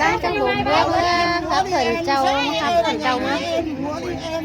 ຕັ້ງຈັງຫຼົງເມືອ ເມືອຮັບເພິ່ນເຈົ້າ ຮັບເພິ່ນເຈົ້າເມືອ.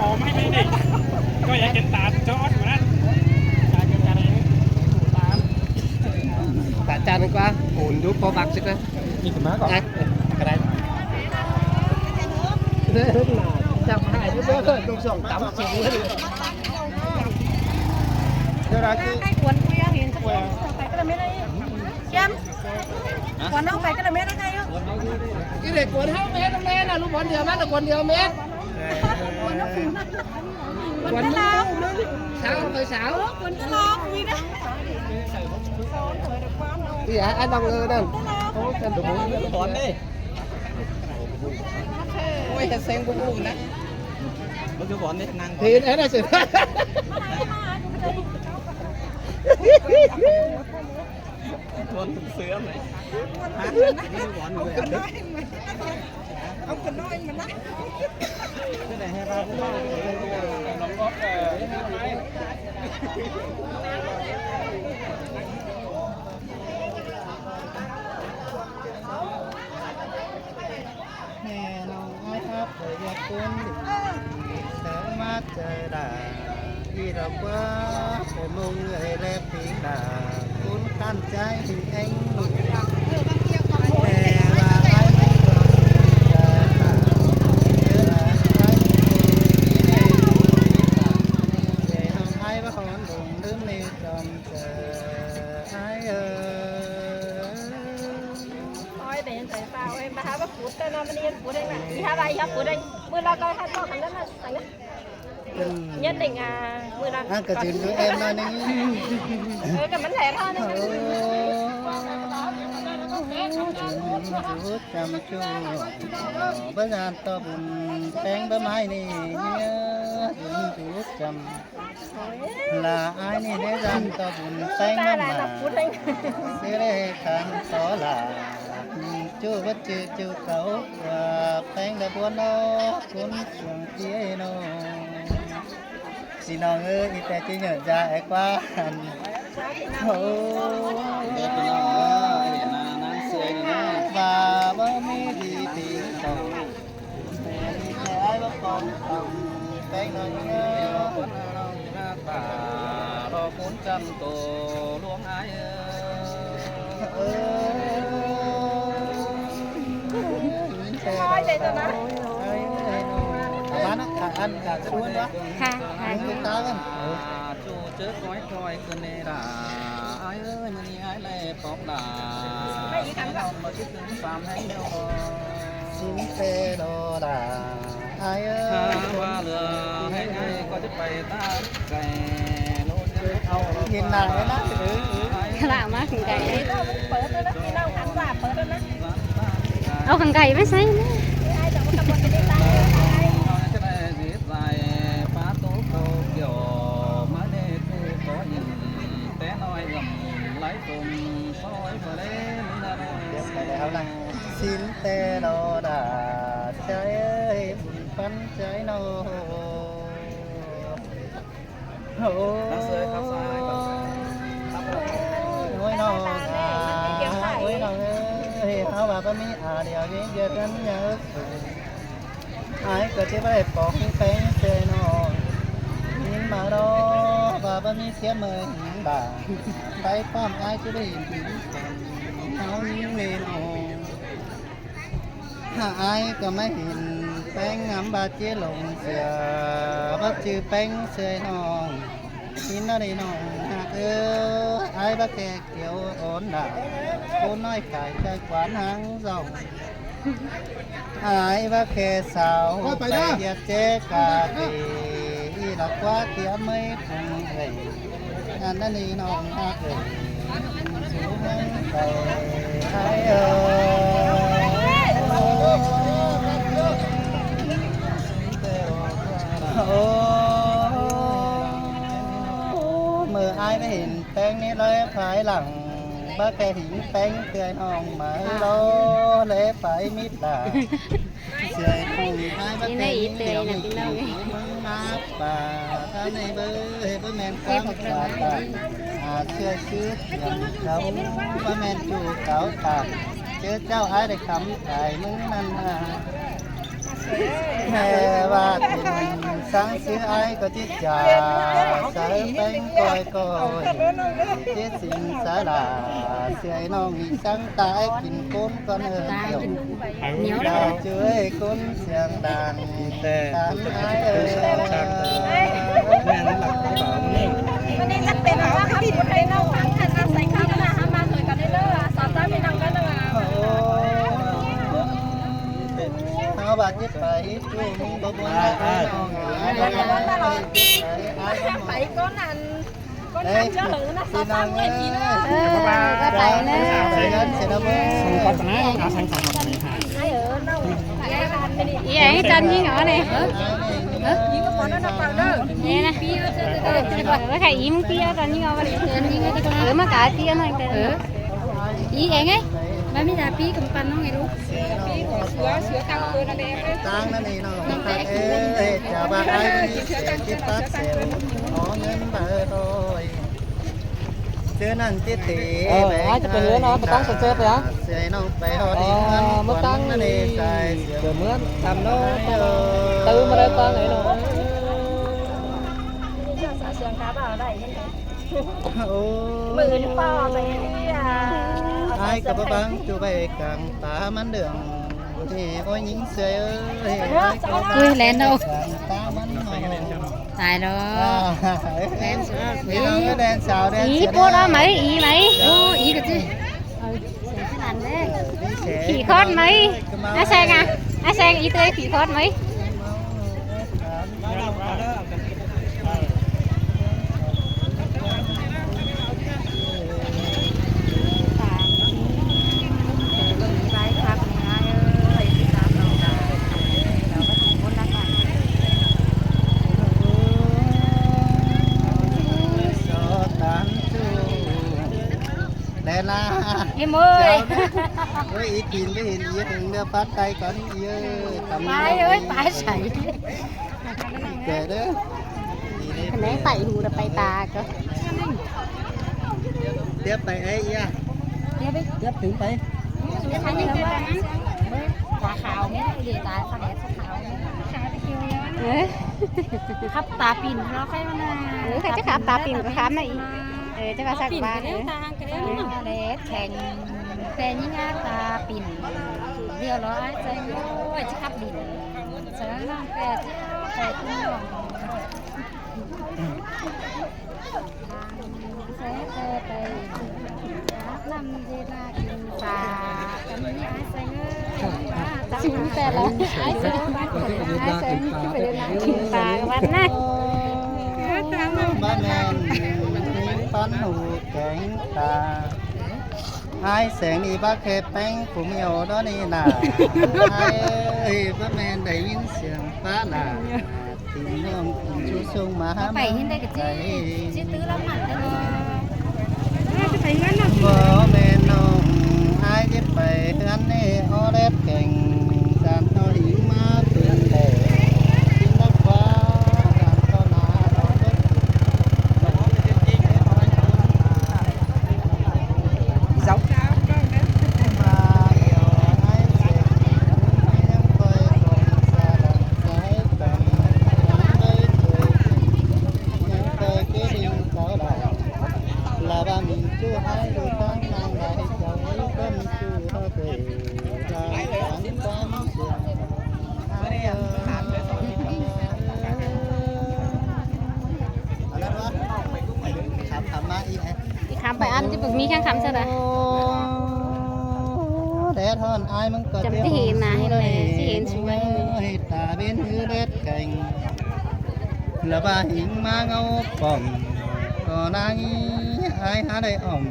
ອອກມາໃຫ້ເດັກ ກໍຢາກເຫັນຕາຈອດຢູ່ນັ້ນ ຕາຈານກວ່າ ໂອນດູພໍບັກຊິກະ ມີຂຶ້ນມາກໍ ອ່ະ ກໍໄດ້ ຈຳຫາຍຢູ່ເດີ ລົງສອງຕຳສູງເລີຍ ເວລາທີ່ ໃຫ້ຄວນຜູ້ຢາກເຫັນ ໄປກໍໄດ້ແມ່ນ ແຊມ ຄວນເຮົາໄປກໍໄດ້ແມ່ນ ໄດ້ຢູ່ ອີເດັກຄວນເຮົາແມ່ນແມ່ນນະ ລູກບອນດຽວມາແຕ່ຄວນດຽວແມ່ນ ຄວນເຮົາ ຄວນເຮົາ ສາວໄປສາວ ເອີ ຄວນເຮົາມີນະ ອີຫຍັງ ອັນນັ້ນເອີ ນັ້ນ ໂອ້ ຈັນ ຄວນເດ້ ໂອ້ຍ ເຮັດເສັງບໍ່ຮູ້ນະ ບໍ່ຄືບອນເດ້ ນັ່ງ ເຫັນອັນນັ້ນຊິ ບອນເສືອໄໝ ຮະ ບອນເສືອ ເອົາຂະນ້ອຍມານະ ແມ່ນ້ອງອ້າຍຮັກເອີຍ ຢ່າປຸ້ນ ສາມາດໃຈຫຼ້າ ອີດອກວ່າ ແຕ່ມຸງເອີຍແລະປີກາ ຄຸນຂັ້ນໃຈແຮງ ແຕ່ວ່າອ້າຍມັນກໍ ແມ່ນ້ອງອ້າຍວ່າຮ້ອນລົງ ລືມເນຈອມ ເອີ ອ້າຍເອີຍ ໂອ້ຍ ເປັນຈັ່ງໃດສາວເອີຍ ມາຫາວ່າປູດແຕ່ນະ ມັນຍັງປູດເອງນະ ອີຫາວ່າອີຫາປູດເອງ ມື້ລະກໍຫາເຈົ້າຄັນນັ້ນນະ ອັນນັ້ນ ເປັນ ຍັງໄດ້ງາ ມື້ລະ ອ່າ ກະຊິນຢູ່ແອມໜ້ອຍໜຶ່ງ ເອີ ກໍມັນແຫຼະເທົ່ານັ້ນ ໂອ້ ຈຳຈູ ບໍ່ຍານຕໍ່ບຸນ ແປ້ງບໍ່ໄມ້ນີ້ ເອີ ຈຳ ລາອ້າຍນີ້ໄດ້ລັນຕໍ່ບຸນແປ້ງນ້ຳໝາ ຊິໄດ້ຂັນຕໍ່ລາ ຈູ້ບໍ່ຈື່ຈູ້ເຂົາວ່າ ແປ້ງໄດ້ບົວນອກ ຄຸນສຽງເຈໂນ ພີ່ນ້ອງເອີຍ ອີແຕ່ຈິເຫຍີນຢາແອກວ່າ ໂອ້ ເດີພີ່ນ້ອງເອີຍ ເຫັນນານາງເຊື່ອຍນີ້ນະ ວ່າບໍ່ມີດີຕີເຂົາ ປະມານນັ້ນ ອັນກະຊວນວະ ຄ່ະ ຄ່ະ ເອີ ຕາກັນ ຈູເຈີກອຍໆຂຶ້ນເນລາ ອ້າຍເອີຍ ມື້ນີ້ອ້າຍໄດ້ປອກຫຼ້າ ໄປອີກຄັ້ງກໍ ຊິນແຕ່ລໍຫຼ້າ ອ້າຍເອີຍ ຖ້າວ່າເຫຼືອໃຫ້ໄກກໍຈະໄປຕາມໄກ ເຫັນໜ້າແລ້ວນະ ເອີ ຂ້າງຫຼັງມາເຖິງໄກເລີຍ ເປີດແລ້ວນະ ພີ່ນ້ອງ ຄັນວ່າເປີດແລ້ວນະ ເອົາຂ້າງໄກມາໃສ່ ອ້າຍຈະບໍ່ກະບົນໄປໄດ້ຕາມໄກ ຈະໄດ້ຊິໃສ່ປາຕູໂຕກຽວ ມາເນຄືໂຕຍິງ ແຕ່ນ້ອຍເອື້ອມໄຫຼ ສົມຊອຍບໍ່ເລັນນະ ສິນແຕ່ລໍດາ ໃຈເອີຍ ບຸນປັນໃຈນ້ອງ ໂອ້ຍ ໂອ້ຍ ນ້ອງອາ ໂອ້ຍ ນ້ອງເອີຍ ເຮົາວ່າບໍ່ມີອາດຽວຍິງເດືອດກັນເຫຍີ ອ້າຍກໍຈະບໍ່ໄດ້ປອກແປ້ງເຊີຍນ້ອງ ຍິນມາລໍວ່າບໍ່ມີເສຍເມີຍຫຍັງບາ ໄປພ້ອມອ້າຍຈະໄດ້ເຫັນເຮົາຍິງເລີຍນ້ອງ ຫາອ້າຍກໍມາເຫັນແປ້ງງາມບາດເຈຫຼົງເສຍ ບໍ່ຈື່ແປ້ງເຊີຍນ້ອງ ຍິນນະເດນ້ອງຮັກເອີຍ ອ້າຍບໍ່ແກ່ ຂຽວອ່ອນດາ ໂຄນ້ອຍຂາຍໃຈກວານຫາງເຈົ້າ ອາຍວ່າແຄ່ສາວ ໄປເຮັດເຈກາເກ ອີດອກວ່າເຕຍເມຍຄົງເອີຍ ອັນນັ້ນນີ້ນ້ອງຮັກເອີຍ ສູ່ໃຫ້ໄປໄທເອີຍ ໂອ້ ເມື່ອອ້າຍໄດ້ເຫັນ ແປ້ງນີ້ເລີຍພາຍຫຼັງ ບໍ່ແກ່ຫິງແປ້ງເທື່ອນ້ອງມາລໍແລໄປມິດລາ ເຊື່ອຍຄົງພາຍບໍ່ແກ່ຫິງດຽວນີ້ເມືອງມາປ່າ ຖ້າໃນເບີບໍ່ແມ່ນຄວາມສາຕາ ອາດເຊື່ອຊື່ຂຽງເຂົາ ບໍ່ແມ່ນຈູ່ເຂົາຕາ ເຈີເຈົ້າອ້າຍໄດ້ຄຳຕາຍມື້ນັ້ນນາ ແມ່ວ່າເປັນ ສັງຊື່ອ້າຍກໍຈິດຈາ ສາຍແປ້ງກ້ອຍໆ ຈິດສິງສາລາ ຊ່ວຍນ້ອງອີກສັງຕາ ອ້າຍກິນໂກນກ່ອນເອີ່ ຕາຍ ເອີ່ ກິນໜຽວ ດາວເຈ້ຍຄົນສຽງດັງ ແຕ່ຕາມອ້າຍເອີ່ ແມ່ນຫຼັກ ວັນນີ້ຈັກເປັນວ່າຄັບຜູ້ໃດເລົ່າຟັງ ຄັນອາໄສເຂົ້າມາ ຫາມາຊ່ວຍກັນເດີ ສາວຕາມີນັງກັນນະ ໂອ້ ເຮົາບາດເຈັບໄປ ໄປກ່ອນນັ້ນ ກ່ອນນັ້ນເຈົ້າເລີຍນະ ເອີ ກໍໄປເລີຍ ອີ່ຫຍັງຈັນຍິງເອົານີ້ ນີ້ນະ ເອີ ວ່າໃຜອີ່ມປີເອົາຕອນຍິງເອົາ ເອີ ມາກາຍປີເອົາໜ້ອຍ ເອີ ອີ່ເອງເອີຍ ມັນມີຫຼາຍປີກຳປັ່ນນ້ອງໄອ້ລູກ ປີຂອງເສືອ ເສືອຕັ້ງເກີນນັ້ນເອງ ຕັ້ງນັ້ນເອງເນາະ ເອີ ຈະວ່າອ້າຍນີ້ເສຍທີ່ປັກເຊວ ຂໍເງິນບາດຮ້ອຍ ເທື່ອນັ້ນຕິເຕ ເອີ ອ້າຍຈະໄປເຮືອນເນາະ ບໍ່ຕ້ອງສົນໃຈໄປຫາ ເຊື່ອໃຫ້ນ້ອງໄປຮອດ ເອີ ເມື່ອຕັ້ງນີ້ ເກີດເມືອງຕຳເນາະ ຕື່ມມາໄດ້ຕອນໄຫນເນາະ ເອີ ໂອ້ ມື້ອື່ນພໍໄປ ອ້າຍກໍບໍ່ບັງຈຸໄວ້ກາງຕາມັນເດືອງ ໂອ້ຍຍິງເສຍເອີຍ ອຸ້ຍແລ່ນເນາະ ຕາມັນ ຕາຍແລ້ວ ແລ່ນສາວ ອີ່ໂປດເອົາໄໝ ອີໄໝ ໂອ້ ອີກະຈິ ເອົາຂະໜາດເດ້ ຂີ່ຄອດໄໝ ອາແສງອະ ອາແສງ ອີເຕີຍຂີ່ຄອດໄໝ ແລນາ ອີ່ເມີຍ ໂອ້ຍ ອີກກິນໄປເຫັນອີເຖິງເນື້ອປັດໄຕກ່ອນອີເອີຍ ຕຳ ໄປເອີຍ ໄປໃສ ແກ່ເດີ ຄັນໄດ້ໄປຫູໄປຕາກໍ ດຽບໄປເອີຍ ດຽບໄປ ດຽບເຖິງໄປ ຕາຂາວແມ່ນເດ ຕາຂາວແມ່ນຂາວ ເອີ ຂັບຕາປິ່ນເນາະ ໃຄວ່ານະ ເອີ ຄັນຈະຂັບຕາປິ່ນກໍຂັບນະອີ ເອີ ຈະວ່າສັກບ້ານ ຕາຫາງກະເດ້ ເອີ ແດດແຂງ ແຕ່ຍິງອາຕາປິ່ນ ດຽວລໍອ້າຍໃຈ ໂອ້ຍ ຈະຂັບດິນ ສະນັ້ນແປດ ແປດ ຊິງແຕ່ລະ ອ້າຍເຊີນ ອ້າຍເຊີນ ຄືໄປເດີນາກິນປາວັດນະ ມາແມ່ນ ປັນຫູແກງຕາ ອ້າຍແສງນີ້ບັກແຄແປ້ງຜູ້ມີໂອດອນີ້ນາ ອ້າຍເອີຍ ບໍ່ແມ່ນໄດ້ຍິນສຽງຟ້າລາ ພີ່ນ້ອງຜູ້ຊົງມາຫາ ໄປເຫັນໄດ້ກະຈິ ຊິຕື້ລະມັດເດີ ຈະໄປເຮືອນເນາະ ບໍ່ແມ່ນນ້ອງ ອ້າຍຈະໄປເຮືອນນີ້ ຮອດແດດແຂງ ສານເຮົາອີງມາເປັນແດດ ກິນນຳຟ້າ ສານເຮົາໜາ ເຈົ້າ ລະບາມີຈຸໃຫ້ດູທາງນາງໄດ້ເຈົ້າເອີຍ ເພິ່ນຈຸເຮົາເຄີຍລາວສັງຄວາມເຊື່ອ ອັນນັ້ນວະ ຂັບ ຂັບມາອີກ ອີກຄຳໄປອັນທີ່ບໍ່ມີແຂ່ງຄຳຊະນະ ແດດຮ້ອນອ້າຍມັນກໍຈຳຊິເຫັນໜ້າເຫັນແລ ຊິເຫັນສວຍ ຕາເວັນຄືແດດແຂງ ລະວ່າຫິງມາເງົາປ້ອມ ກໍນາງອີອ້າຍຫາໄດ້ອ້ອມ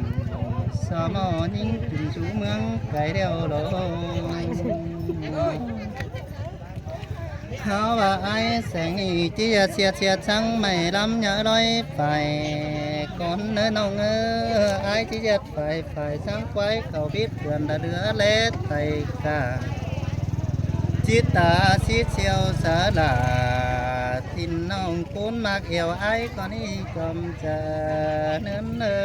ສະໝໍຍິງຂຶ້ນສູ່ເມືອງໄກແລ້ວໂລ ເຮົາວ່າອ້າຍແສງນີ້ ຈິຢາດສຽດສຽດສັງໄມ້ລຳຍາລອຍໄຟ ກ່ອນເນີນ້ອງເອີ ອ້າຍຈິຢາດໄຟ ໄຟສັງຄວາຍເຂົ້າບິດເພື່ອນລະເຫຼືອແລໄຕກາ ຈິດຕາຊິດສຽວສາລາ ຖິ່ນນ້ອງຄູນມາກແອວ ອ້າຍກໍນີ້ຈອມຈະເນີນເນີ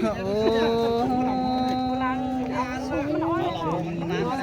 ໂອ້ ມັນອ່ອນ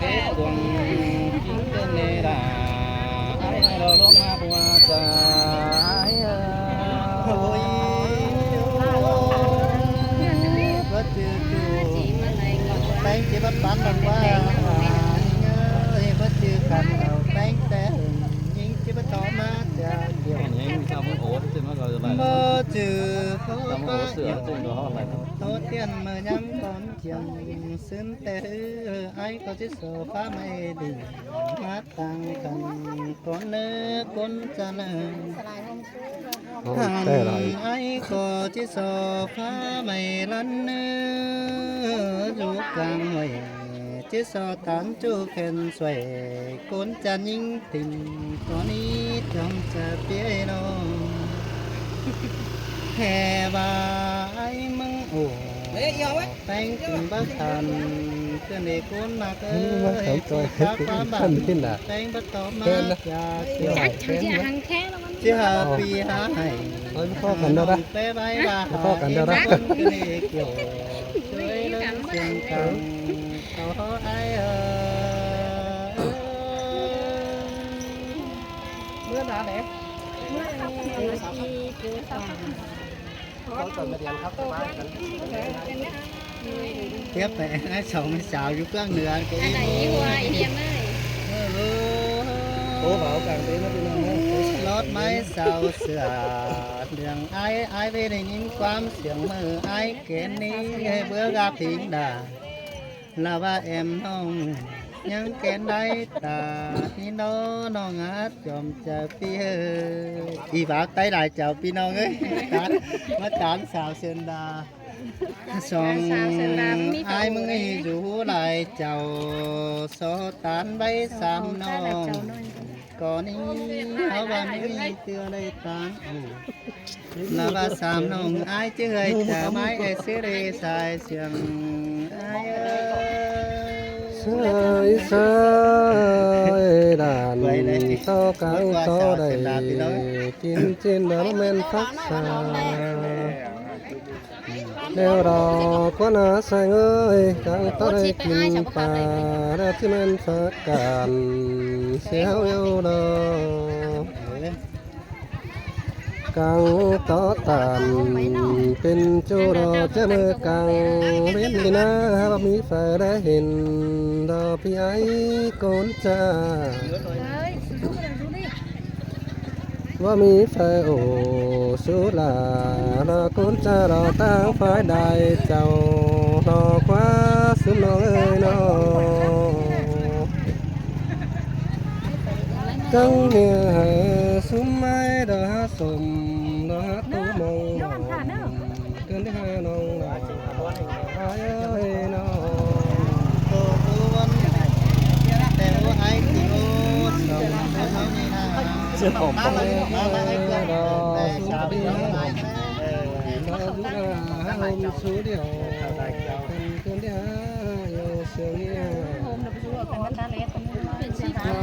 ເດັກກວາງກິນເກີນເວລາ ອ້າຍໃຫ້ລາວລົງມາບົວສາຍເອີຍ. ໂອ້ຍ ບໍ່ຈື່ຈູ ແປ້ງຈິບັດປັນດອກວ່າ ເອີຍ ບໍ່ຈື່ກັນເອົາແປ້ງແຕ່ ຍິງຈິບັດຕໍ່ມາຈາກດຽວ ບໍ່ຈື່ເຂົາປະໂຫດຕຽນເມື່ອຍາມກ່ອນ ຈຽງຊຶນແຕ່ ເອີ ອ້າຍກໍຊິໂສພາໄມ້ດິນ ມາຕັ້ງກັນກ່ອນເນີຄົນຈະເນີ ໂອ້ຍ ທ່ານ ແຕ່ຫຼາຍ ອ້າຍກໍຊິໂສພາໄມ້ລັນເນີ ຢູ່ກາງຫ້ວຍ ຈິໂສຕານຈູແຂນຊ່ວຍ ຄົນຈະຍິງ ຕິ່ງຕົວນີ້ຈອມຈະເປີຍໂນ ແຕ່ວ່າອ້າຍມຶງໂອ ແປ້ງຈຶ່ງບໍ່ທັນ ເພື່ອນເດກຸນມາເກີ ເອີຍ ຊິຈາກຄວາມບ້ານ ແປ້ງບໍ່ຕອບມາຈາກເທື່ອ ຊິຫາປີຫາໃຫ້ ພໍກັນແລ້ວນະ ພໍກັນແລ້ວນະ ເມື່ອນານເດ້ ເຂົາເຈົ້າມາດຽນຄັບມາກັນ ທຽບໄປໃຫ້ສອງແມ່ສາວຢູ່ເບື້ອງເໜືອກໍອີກ ໂອ້ ເວົ້າກາງເປັນພີ່ນ້ອງເອີຍ ລອດໄມ້ສາວເສື້ອເຫຼືອງ ອ້າຍ ອ້າຍໄປໄດ້ຍິນຄວາມສຽງເມີອ້າຍແກ່ນນີ້ ໃຫ້ເບືອກາທິງດາ ລາວວ່າແອມນ້ອງ ຍັງແກ່ນໄດ້ຕາ ນີ້ເນາະ ນ້ອງອາດຈອມຈະເປີຍ ອີຫວາໄຕ້ຫຼາຍເຈົ້າພີ່ນ້ອງເອີຍ ມາຕາມສາວເຊີນດາ ສອງອ້າຍມຶງນີ້ຢູ່ຫຼາຍເຈົ້າ ໂສຕານໄວ້ສາມນ້ອງ ກໍນີ້ເຮົາວ່າມີເທື່ອໄດ້ຕາງ ລາວວ່າສາມນ້ອງອ້າຍເຈີ້ຍຈະໄມ້ໄອ້ເສເດສາຍສຽງອ້າຍເອີຍ ສາຍສາຍດານຕໍ່ກາງຕໍ່ໄດ້ກິນຈິນດາແມ່ນພັກສາ ແລ້ວດອກຄວັນຫາແສງເອີຍ ກາງຕໍ່ໄດ້ກິນປາ ແລ້ວຊິແມ່ນສາການ ເສຍເຮົາເອົາດອກ ກາງຕໍ່ຕານ ເປັນຈູດອກ ຈະເມີກາງເວັນນາ ບໍ່ມີໃຜໄດ້ເຫັນດອກ ພີ່ອ້າຍໂກນຈາ ວ່າມີເຝີໂອສຸລາ ລາກຸນຈາລາຕາງຝ່າຍໃດເຈົ້າ ລາຄວາສຸມນ້ອງເອີຍນ້ອງ ຈັງເນຍໃຫ້ສຸມໄມ້ດາສົມ ດາໂຕມອງມອງ ເກີນໄດ້ຫານ້ອງນາ ອ້າຍເອີຍນ້ອງ ໂຕອ້ວນ ແຕ່ໂອອ້າຍຄືໂອ ສອງຄົນເຮົານີ້ນາ ເສື້ອຂອງປອມ ມາ ມາໃຫ້ເພື່ອນ ແຕ່ສາວເຮົານີ້ນາ ເອີ ມາຢູ່ໜ້າຫົ່ມຊູດຽວ ເປັນເພື່ອນທີ່ຫາຢູ່ເຊື່ອງນີ້ ມາ